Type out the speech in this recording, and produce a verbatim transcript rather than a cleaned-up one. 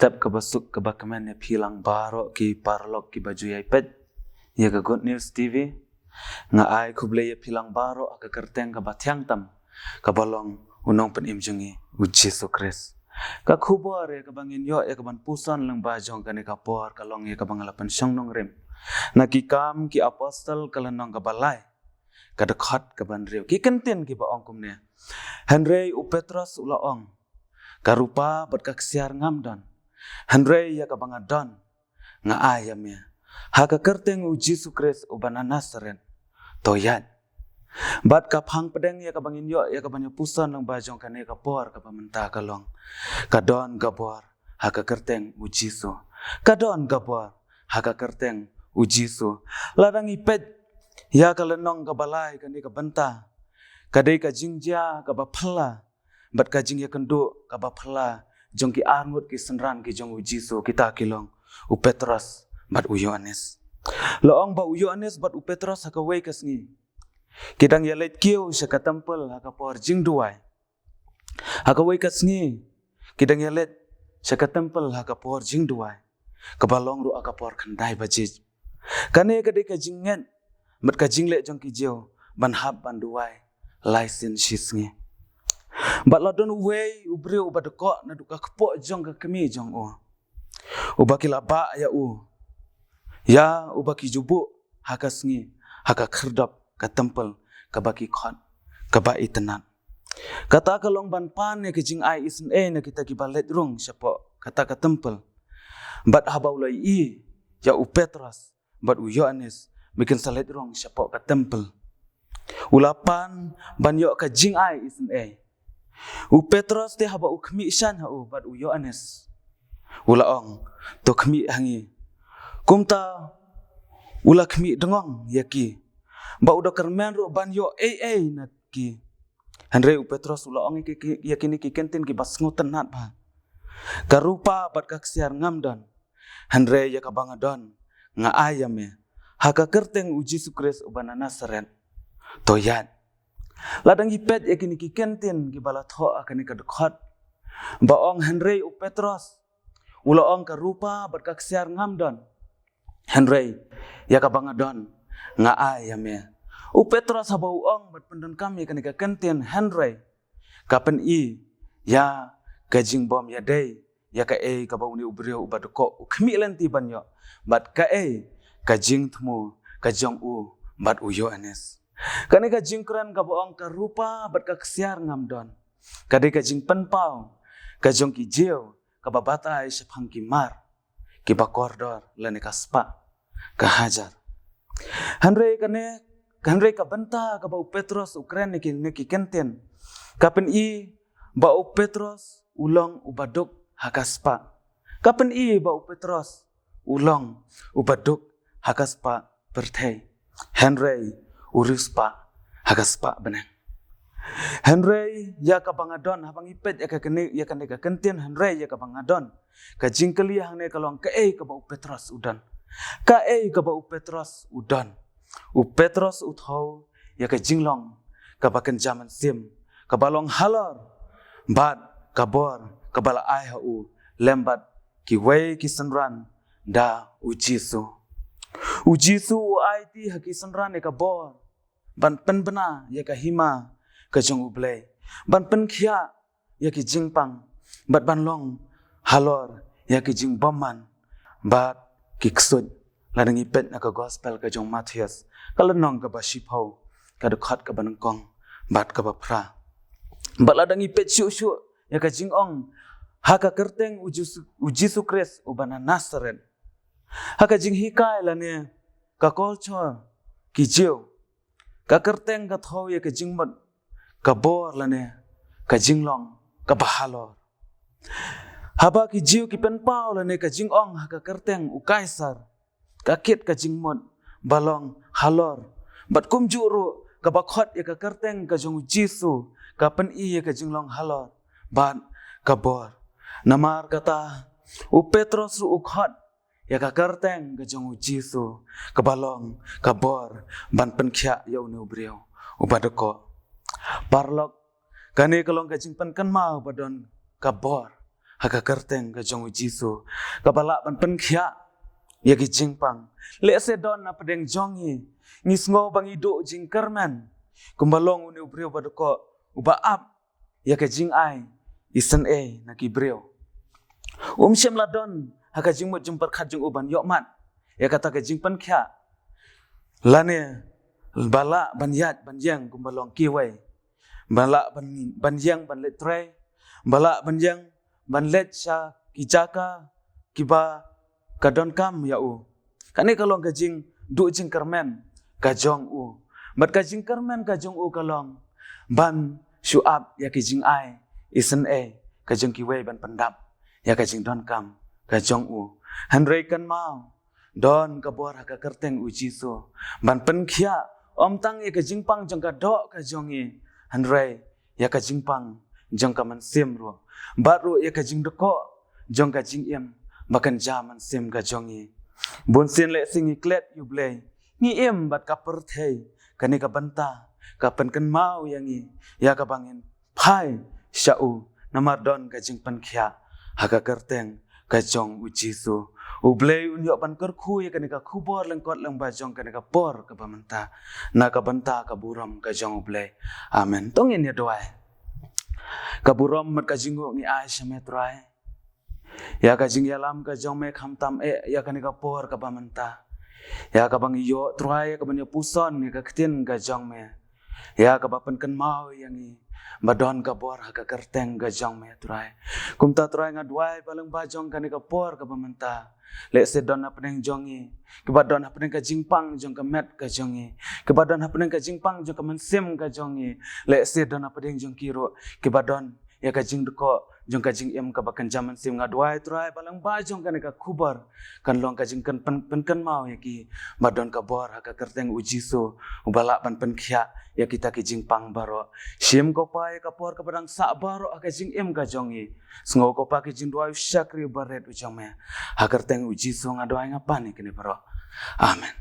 Tep kaba suk kaba kmen ïa phi lang baroh ki paralok kiba ju ïai peit ïa ka Good News T V. Nga ai khublei ïa phi lang baroh ha ka kyrteng kaba thiang tam, kaba long u nongpynim jong ngi u Jisu Khrist. Ka khubor ïa kaba ngin ïoh ïa kaban puson lyngba jong kane ka por ka long ïa kaba nga la pynshong nongrim na Ki Kam ki Apostol ka lynnong kaba lai, ka dkhot kaba hynriew. Ki kyntien kiba ong kumne: Hynrei u Petros u la ong, ka rupa bad ka ksiar ngam don, hynrei ïa kaba nga don nga ai ïa me. Ha ka kyrteng u Jisu Khrist uba na Nasaret, to ïaid. Bad ka phang pdeng ïa kaba ngin ïoh ïa kaban ïa puson lyngba jong kane ka por kaba mynta ka long: Ka don ka bor ha ka kyrteng u Jisu. Ka don ka bor ha ka kyrteng u Jisu. Lada ngi peit ïa ka lynnong kaba lai kane ka bynta, ka dei ka jingjia kaba phylla bad ka jingïakynduh kaba phylla jong ki arngut ki synran ki jong u Jisu, kita ki long u Petros bad u Ïoannis. La ong ba u Ïoannis bad u Petros ha kawei ka sngi ki dang ïaleit kiew sha ka templ ha ka por jingduwai. Ha kawei ka sngi ki dang ïaleit sha ka templ ha ka por jingduwai, kaba long ruh ha ka por khyndai baje. Kane ka dei ka jingngeit bad ka jingleh jong ki Jiw ban hap ban duwai lai sien shi sngi. Bad la don uwei u briew uba dkoh naduh ka kpoh jong ka kmie jong u, uba ki la bah ïa u, ïa uba ki ju buh ha ka sngi ha ka khyrdop ka templ kaba ki khot kaba itynnad. Kata ka long ban pan ïa ka jingai isynei na kita kiba leit rung shapoh kata ka templ. Bad haba u la ïohi ïa u Petros bad u Ïoannis ba kin sa leit rung shapoh ka templ, u la pan ban ïoh ka jingai isynei. U Petros te haba u khmih shan ha u bad u Ïoannis, u la ong, to khmih ha ngi. Kumta u la khmih dngong ïa ki, ba u da kyrmen ruh ban ïoh ei ei na ki. Hynrei u Petros u la ong ïa ki, ïa kine ki kyntien kiba sngewtynnad bha: Ka rupa bad ka ksiar ngam don, hynrei ïa kaba nga don nga ai ïa me. Ha ka kyrteng u Jisu Khrist uba na Nasaret, to ïaid. Lada ngi peit ïa kine ki kyntien kiba la thoh ha kane ka dkhot, ba ong hynrei u Petros u la ong ka rupa bad ka ksiar ngam don, hynrei ïa kaba nga don nga ai ïa me. U Petros haba u ong bad pyndonkam ïa kane ka kyntien hynrei, ka pyni ïa ka jingbym ïadei ïa kaei kaba une u briew uba dkoh u khmih lynti ban ïoh, bad kaei ka jingthmu ka jong u bad u Ïoannis. Kane ka jingkren kaba ong ka rupa bad ka ksiar ngam don, ka dei ka jingpynpaw ka jong ki Jiw kaba batai shaphang ki mar kiba kordor lane ka spah ka hajar. Hynrei kane, hynrei ka bynta kaba u Petros u kren ïa kine ki kyntien, ka pyni ba u Petros u long uba duk ha ka spah. Ka pyni ba u Petros u long uba duk ha ka spah pyrthei, hynrei u riewspah ha ka spah bneng. Hynrei ïa kaba nga don, haba ngi peit ïa ka kane, ïa kane ka kyntien hynrei ïa kaba nga don, ka jingkylli hangne ka long kaei kaba u Petros u don. Kaei kaba u Petros u don. U Petros u thew ïa ka jinglong kaba kynja mynsiem, kaba long halor bad ka bor kaba la ai ha u lem bad kiwei ki synran da u Jisu. U Jisu u aiti ha ki synran ïa ka bor ban pynbna ïa ka hima ka jong U Blei, ban pynkhiah ïa ki jingpang, bad ban long halor ïa ki jingbymman bad ki ksuid. Lada ngi peit na ka gospel ka jong Mathaios, ka lynnong kaba shiphew, ka dkhot kaba nyngkong bad kaba phra. Bad lada ngi peit shuh shuh ïa ka jingong ha ka kyrteng u Jisu, u Jisu Khrist uba na Nasaret, ha ka jinghikai lane ka culture ki Jiw, ka kyrteng ka thew ïa ka jingmut ka bor lane ka jinglong kaba halor. Haba ki Jiw ki pynpaw lane ka jingong ha ka kyrteng u Kaisar, ka kit ka jingmut ba long halor. Bad kumjuh ruh kaba khot ïa ka kyrteng ka jong u Jisu, ka pyni ïa ka jinglong halor bad ka bor. Namar kata u Petros ruh u khot ïa ka kyrteng ka jong u Jisu, kaba long ka bor ban pynkhiah ïa une u briew uba dkoh. Paralok, kane ka long ka jingpynkynmaw ba don ka bor ha ka kyrteng ka jong u Jisu, kaba lah ban pynkhiah ïa ki jingpang. Lehse don na pdeng jong ngi, ngi sngew ba ngi duh jingkyrmen, kumba long une u briew ba dkoh, uba ap ïa ka jingai isynei na ki briew. Um shym la don ha ka jingmut jingpyrkhat jong u ban ïohmat ïa kata ka jingpynkhiah, lane ba lah ban ïaid ban ïeng kumba long kiwei, ba lah ban, ban ïeng ban leit trei, ba lah ban ïeng ban leit sha ki jaka kiba ka donkam ïa u. Kane ka long ka jingduh jingkyrmen ka jong u. Bad ka jingkyrmen ka jong u ka long ban shu ap ïa ki jingai isynei ka jong kiwei ban pyndap ïa ka jingdonkam ka jong u. Hynrei kynmaw, don ka bor ha ka kyrteng u Jisu ban pynkhiah, ym tang ïa ka jingpang jong ka doh ka jong ngi, hynrei ïa ka jingpang jong ka mynsiem ruh, bad ruh ïa ka jingdkoh jong ka jingim ba kynja mynsiem ka jong ngi. Bunsien lehse ngi klet ïa u Blei, ngi im bad ka pyrthei, kane ka bynta ka pynkynmaw ïa ngi ïa kaba ngin phai sha u, namar don ka jingpynkhiah ha ka kyrteng ka jong u Jisu. U Blei un ïoh ban kyrkhu ïa kane ka khubor lyngkot lyngba jong kane ka por kaba mynta, na ka bynta ka burom ka jong u Blei. Amen. To ngin ïa duwai. Ka burom bad ka jingnguh ngi ai sha me Trai, ïa ka jingïalam ka jong me khamtam eh ïa kane ka por kaba mynta, ïa kaba ngi ïoh Trai ïa kaban ïa puson ïa ka ktien ka jong me, ïa kaba pynkynmaw ïa ngi ba don ka bor ha ka kyrteng ka jong me Trai. Kumta Trai nga duwai ba lyngba jong kane ka por kaba mynta, lehse don na pdeng jong ngi kiba don na pdeng ka jingpang jong ka met ka jong ngi, kiba don na pdeng ka jingpang jong ka mynsiem ka jong ngi, lehse don na pdeng jong ki ruh kiba don ïa ka jingdkoh jong ka jingim kaba kynja mynsiem. Nga duwai Trai ba lyngba jong kane ka khubor kan long ka jingkyn pyn, pynkynmaw ïa ki ba don ka bor ha ka kyrteng u Jisu, uba lah ban pynkhiah ïa kita ki jingpang baroh. Shim ko Pa ïa ka por kaba dang sah baroh ha ka jingim ka jong ngi. Sngew ko Pa ki jingduwai u shakri u barit u jong me. Ha kyrteng u Jisu nga duwai nga pan ïa kine baroh. Amen.